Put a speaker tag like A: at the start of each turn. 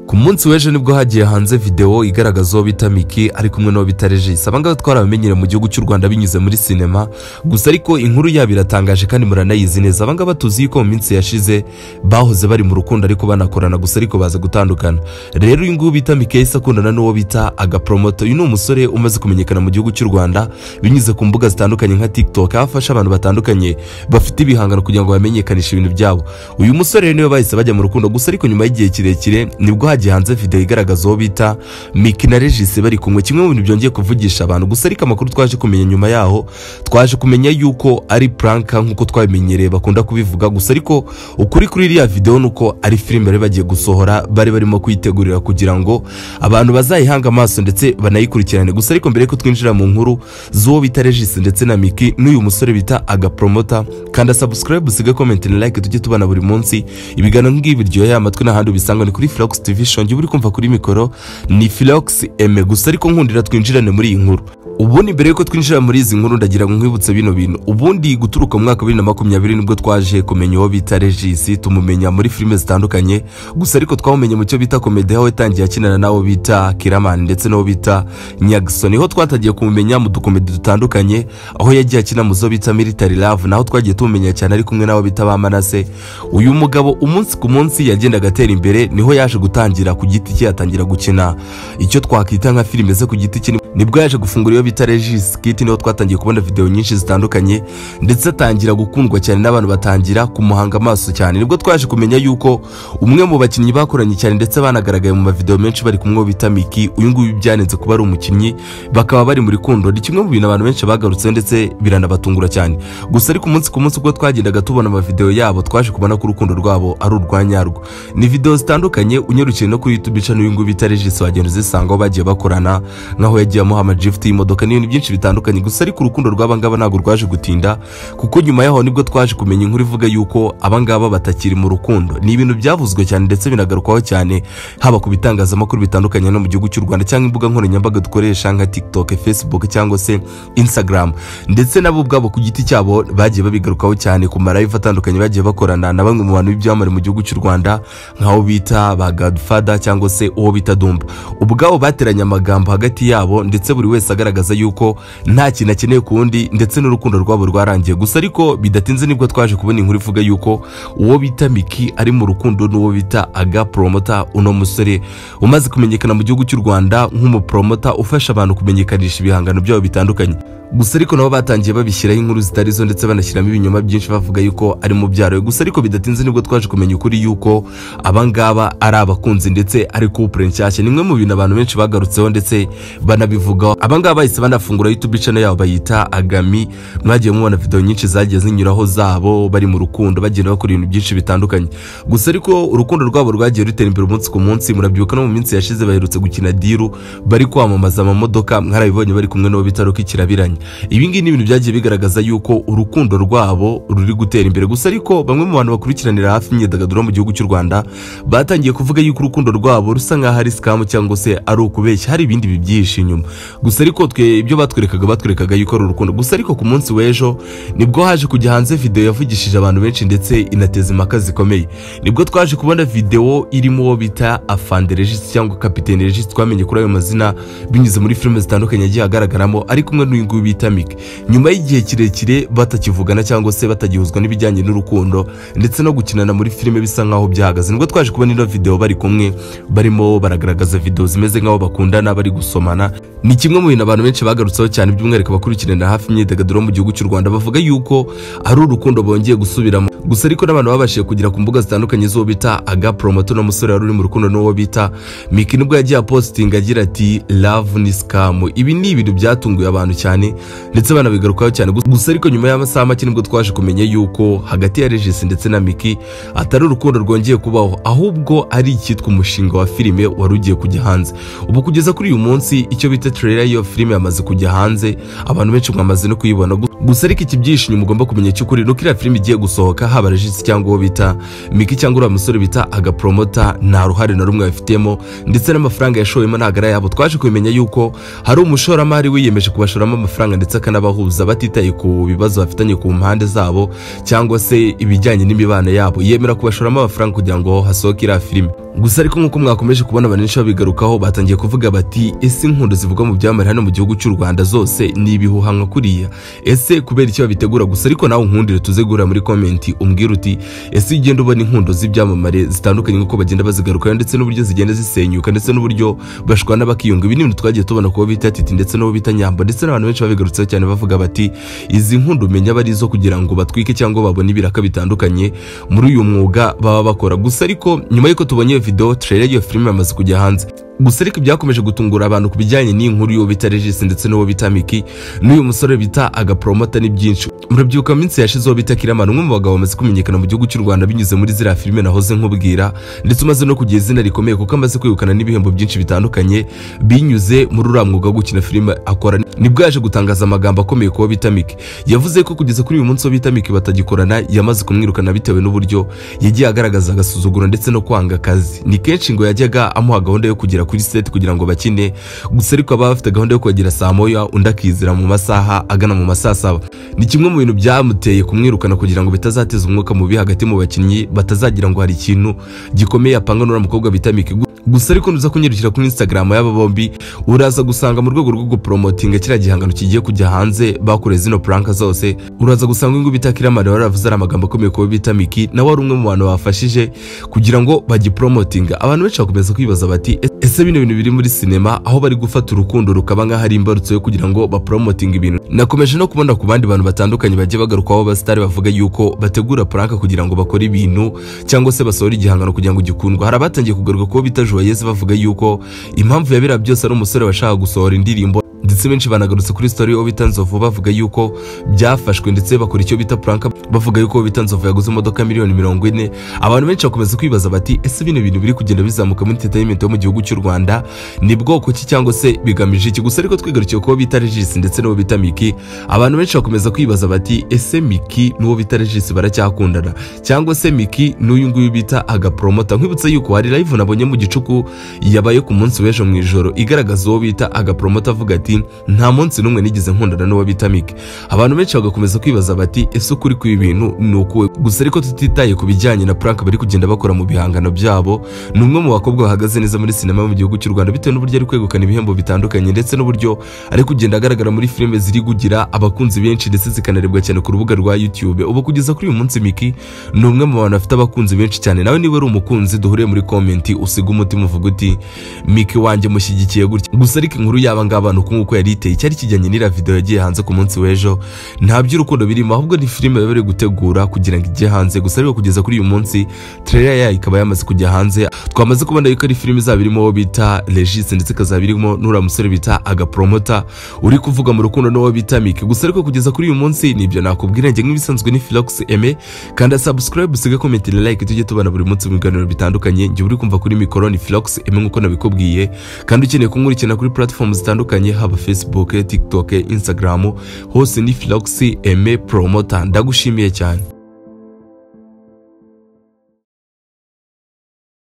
A: Ku munsi w'ejo nibwo hagiye hanze video igaragaza uwo bita Micky ari kumwe n'uwo bita Regis. Abangaba twarabamenyere mu gihugu cy'u Rwanda binyuze muri sinema, gusa ariko inkuru yabo iratangaje kandi muranayizi neza. Abangaba tuzi yuko mu minsi yashize bahoze bari mu rukundo ariko banakorana, gusa ariko baza gutandukana. Rero uyu nguyu bita Micky yahise akundana n'uwo bita Agapromoto. Uyu ni umusore umaze kumenyekana mu gihugu cy'u Rwanda binyuze ku mbuga zitandukanye nka TikTok, aho afasha abantu batandukanye bafite ibihangano kugira ngo bamenyekanishe ibintu byabo. Uyu musore rero niwe bahise bajya mu rukundo, gusa ariko nyuma y'igihe kirekire nibwo hagiye hanze video igaragaza uwo bita Micky na Regis bari kumwe, kimwe mu bintu byongeye kuvugisha abantu. Gusa ariko amakuru twaje kumenya nyuma yaho, twaje kumenya yuko ari prank nk'uko twabimenyereye bakunda kubivuga. Gusa ariko ukuri kuri iriya video nuko ari filime bari bagiye gusohora, bari barimo kuyitegurira kugira ngo abantu bazayihanga amaso ndetse banayikurikirane. Gusa ariko mbere yuko twinjira mu nkuru z'uwo bita Regis ndetse na Micky n'uyu musore bita Agapromota, kanda subscribe, usige comment na like, tujye tubana buri munsi. Ibiganiro nk'ibi biryoheye amatwi n'ahandi ubisanga ni kuri Philox TV Show. Njye uri kumva kuri mikoro ni Philox M. Gusa ariko nkundira twinjirane muri iyi nkuru. Ubundi mbere yuko twinjira muri izi nkuru ndagira ngo nkwibutse bino bintu. Ubundi guturuka mu mwaka wa 2020 nibwo twaje kumenya uwo bita Regis, tumumenya muri filime zitandukanye. Gusa ariko twamumenye mu cyo bita comedy, aho yatangiye akinana n'abo bita Kiramani ndetse n'abo bita Nyagson. Niho twatagiye kumumenya mu dukomedi dutandukanye, aho yagiye akina mu zo bita Military Love, naho twagiye tumumenya cyane ari kumwe n'abo bita ba Manase. Uyu mugabo umunsi ku munsi yagendaga atera imbere, niho yaje gutangira ku giti cye, atangira gukina icyo twakwita nka filime ze ku giti cye. Nibwo yaje gufungura iyo bita Regis Kit, niho twatangiye kubona video nyinshi zitandukanye ndetse atangira gukundwa cyane n'abantu batangira kumuhanga amaso cyane. Nibwo twaje kumenya yuko umwe mu bakinnyi bakoranye cyane ndetse banagaragaye mu mavideo menshi bari kumwe bita Micky, uyu nguyu byanenze kuba ari umukinnyi, bakaba bari muri kundo. Ni kimwe mu bintu abantu benshi bagarutse ndetse biranabatungura cyane. Gusa ariko umunsi ku munsi ubwo twagendaga tubona amavideo yabo, twaje kubona ko urukundo rwabo ari urwa nyarwo. Ni video zitandukanye unyarukiye no kuri YouTube channel uyu nguyu bita Regis wagenda uzisanga aho bagiye bakorana, nkaho yagiye amuha amagift y'imodoka n'ibintu byinshi bitandukanye. Gusa ariko urukundo rw'abangaba ntabwo rwaje gutinda, kuko nyuma yaho nibwo twaje kumenya inkuru ivuga yuko abangaba batakiri mu rukundo. Ni ibintu byavuzwe cyane ndetse binagarukwaho cyane, haba ku bitangazamakuru bitandukanye no mu gihugu cy'u Rwanda cyangwa imbuga nkoranyambaga dukoresha nka TikTok, Facebook cyangwa se Instagram, ndetse nabo ubwabo ku giti cyabo bagiye babigarukaho cyane ku ma live atandukanye bagiye bakorana na bamwe mu bantu b'ibyamamare mu gihugu cy'u Rwanda, nk'aho bita ba Godfather cyangwa se uwo bita Dumba. Ubwabo bateranye amagambo hagati yabo ndetse buri wese agaragaza yuko nta kintu akeneye ku wundi, ndetse n'urukundo rwabo rwarangiye. Gusa ariko bidatinze nibwo twaje kubona inkuru ivuga yuko uwo bita Micky ari mu rukundo n'uwo bita Agapromota, uno musore umaze kumenyekana mu gihugu cy'u Rwanda nk'umupromota ufasha abantu kumenyekanisha ibihangano byabo bitandukanye. Gusa ariko nabo batangiye babishyiraho inkuru zitari zo ndetse banashyiramo ibinyoma byinshi bavuga yuko ari mu byaro. Gusa ariko bidatinze nibwo twaje kumenya ukuri yuko abangaba ari abakunzi ndetse ari couple nshyashya. Nimwe mu bintu abantu benshi bagarutseho ndetse banabivugaho. Abangaba bahise banafungura YouTube channel yabo bayita Agami. Mwagiye mubona video nyinshi zagiye zinyuraho zabo bari mu rukundo, bagenda bakora ibintu byinshi bitandukanye. Gusa ariko urukundo rwabo rwagiye rutera imbere umunsi ku munsi. Murabyibuka no mu minsi yashize baherutse gukina diru bari kwamamaza amamodoka, mwarabibonye bari kumwe n'uwo bita Rocky Kirabiranye. Ibi ngibi ni ibintu byagiye bigaragaza yuko urukundo rwabo ruri gutera imbere. Gusa ariko bamwe mu bantu bakurikiranira hafi imyidagaduro mu gihugu cy'u Rwanda batangiye kuvuga yuko urukundo rwabo rusa nkaho ari scam cyangwa se ari ukubeshya, hari ibindi bibyihishe inyuma. Gusa ariko twe ibyo batwerekaga yuko ari urukundo. Gusa ariko ku munsi w'ejo nibwo haje kujya hanze video yavugishije abantu benshi ndetse inateza impaka zikomeye. Nibwo twaje kubona video irimo uwo bita Afande Regis cyangwa Kapitene Regis, twamenye kuri ayo mazina binyuze muri filime zitandukanye yagiye agaragaramo, ari kumwe n'uyu nguyu bita Micky. Nyuma y'igihe kirekire batakivugana cyangwa se batagihuzwa n'ibijyanye n'urukundo ndetse no gukinana muri filime bisa nkaho byahagaze, nibwo twaje kubona ino video bari kumwe barimo baragaragaza video zimeze nkaho bakundana bari gusomana. Ni kimwe mu bintu abantu benshi bagarutseho cyane, by'umwihariko abakurikirana hafi imyidagaduro mu gihugu cy'u Rwanda, bavuga yuko ari urukundo bongeye gusubiramo. Gusa ariko n'abantu babashije kugera ku mbuga zitandukanye z'uwo bita Agapromoto n'umusore wari uri mu rukundo n'uwo bita Micky, nibwo yagiye apostinga agira ati love ni scam. Ibi ni ibintu byatunguye abantu cyane ndetse banabigarukaho cyane. Gusa ariko nyuma y'amasaha make nibwo twaje kumenya yuko hagati ya Regis ndetse na Micky atari urukundo rwongeye kubaho, ahubwo ari icyitwa umushinga wa filime wari ugiye kujya hanze. Ubu kugeza kuri uyu munsi icyo bita trailer y'iyo filime yamaze kujya hanze, abantu benshi mwamaze no kuyibona. Gusa ariko iki byinshi mugomba kumenya cy'ukuri nuko iriya filime igiye gusohoka, haba Regis cyangwa uwo bita Micky cyangwa uriya musore bita Agapromota nta ruhare na rumwe babifitemo, ndetse n'amafaranga yashowemo ntabwo ari ayabo. Twaje kumenya yuko hari umushoramari wiyemeje kubashoramo amafaranga ndetse akanabahuza batitaye ku bibazo bafitanye ku mpande zabo cyangwa se ibijyanye n'imibano yabo, yemera kubashoramo amafaranga kugira ngo hasohoke iriya filime. Gusa ariko nk'uko mwakomeje kubona abantu benshi babigarukaho, batangiye kuvuga bati ese inkundo zivugwa mu byamamare hano mu gihugu cy'u Rwanda zose ni ibihuha nka kuriya? Ese kubera icyo babitegura? Gusa ariko nawe unkundire tuze guhura muri comment umbwire uti ese ugenda ubona inkundo z'ibyamamare zitandukanye nk'uko bagenda bazigarukaho, ndetse n'uburyo zigenda zisenyuka, ndetse n'uburyo bashwana bakiyunga. Ibi ni ibintu twagiye tubona kubo bita Titi ndetse n'uwo bita Nyambo, ndetse n'abantu benshi babigarutseho cyane bavuga bati izi nkundo umenya bari izo kugira ngo batwike cyangwa babone ibiraka bitandukanye muri uyu mwuga baba bakora. Gusa ariko nyuma y'uko tubonye video trailer y'iyo filime yamaze kujya hanze, gusa ariko byakomeje gutungura abantu ku bijyanye n'inkuru y'uwo bita Regis ndetse n'uwo bita Miki n'uyu musore bita Agapromota ni byinshi. Murabyibuka mu minsi yashize uwo bita Kiramana, umwe mu bagabo bamaze kumenyekana mu gihugu cy'u Rwanda binyuze muri ziriya filime nahoze nkubwira, ndetse umaze no kugira izina rikomeye kuko amaze kwegukana n'ibihembo byinshi bitandukanye binyuze muri uriya mwuga wo gukina filime akora, nibwo yaje gutangaza amagambo akomeye kuwo bita Miki. Yavuze ko kugeza kuri uyu munsi uwo bita Miki batagikorana, yamaze kumwirukana bitewe n'uburyo yagiye agaragaza agasuzuguro ndetse no kwanga akazi. Ni kenshi ngo yajyaga amuha gahunda yo kugera kuri set kugira ngo bakine, gusa ariko aba bafite gahunda yo kuhagera saa moya undi akizira mu masaha agana mu masaa saba. Ni kimwe mu bintu byamuteye kumwirukana kugira ngo bitazateza umwuka mubi hagati mu bakinnyi, batazagira ngo hari ikintu gikomeye apanga n'uriya mukobwa bita Miki. Gusa ariko nuza kunyarukira kuri Instagram y'aba bombi, uraza gusanga mu rwego rwo gupromotinga kiriya gihangano kigiye kujya hanze bakoreye zino prank zose, uraza gusanga ngo bita Kiramana waravuze ari amagambo akomeye kubo bita Miki, nawe ari umwe mu bantu bafashije kugira ngo bagipromotinga. Abantu benshi bakomeza kwibaza bati ese bino bintu biri muri sinema aho bari gufata urukundo rukaba nk'aho ari imbarutso yo kugira ngo bapromotinga ibintu. Nakomeje no kubona ku bandi bantu batandukanye bagiye bagarukaho abasitari bavuga yuko bategura prank kugira ngo bakore ibintu cyangwa se basohore igihangano kugira ngo gikundwe. Hari abatangiye kugaruka kubo bita Joyeuse bavuga yuko impamvu ya biriya byose ari umusore washaka gusohora indirimbo, ndetse benshi banagarutse kuri story yo bita Nzovu bavuga yuko byafashwe ndetse bakora icyo bita prank bavuga yuko bita Nzovu yaguze imodoka miliyoni 40. Abantu benshi bakomeza kwibaza bati ese bino bintu biri kugenda bizamuka muri entertainment yo mu gihugu cy'u Rwanda ni bwoko ki cyangwa se bigamije iki? Gusa ariko twigarukiye kubo bita Regis ndetse n'uwo bita Miki, abantu benshi bakomeza kwibaza bati ese Miki n'uwo bita Regis baracyakundana cyangwa se Miki n'uyu nguyu bita Agapromota? Nkwibutsa yuko hari live nabonye mu gicuku yabaye ku munsi w'ejo mu ijoro igaragaza uwo bita Agapromota avuga ati nta munsi n'umwe nigeze nkundana n'uwo bita Miki. Abantu benshi bagakomeza kwibaza bati ese ukuri kw'ibi bintu ni ukuwe? Gusa ariko tutitaye ku bijyanye na prank bari kugenda bakora mu bihangano byabo, ni umwe mu bakobwa bahagaze neza muri sinema mu gihugu cy'u Rwanda bitewe n'uburyo ari kwegukana ibihembo bitandukanye ndetse n'uburyo ari kugenda agaragara muri filime ziri kugira abakunzi benshi ndetse zikanarebwa cyane ku rubuga rwa YouTube. Ubu kugeza kuri uyu munsi Miki ni umwe mu bantu bafite abakunzi benshi cyane. Nawe niba uri umukunzi duhuriye muri comment usiga umutima uvuga uti Miki wanjye mushyigikiye gutya. Gusa ariko inkuru yaba ngaba ni uko yari iteye cyari kijyanye n'ira video yagiye hanze ku munsi w'ejo, nta by'urukundo birimo ahubwo ni filime bari gutegura kugira ngo ijye hanze. Gusa ariko kugeza kuri uyu munsi trailer yayo ikaba yamaze kujya hanze, twamaze kubona yuko ari filime izaba irimo uwo bita Regis ndetse ikazaba irimo n'uriya musore bita Agapromota uri kuvuga mu rukundo n'uwo bita Miki. Gusa ariko kugeza kuri uyu munsi nibyo nakubwira njye nk'ibisanzwe ni Philox Aime, kanda subscribe usige comment na like tujye tubana buri munsi mu biganiro bitandukanye. Njye uri kumva kuri mikoro ni Philox Aime nk'uko nabikubwiye, kandi ukeneye kunkurikirana kuri platform zitandukanye haba Facebook, TikTok, Instagram, hose ni Philox Aime Promoter. Ndagushimiye cyane.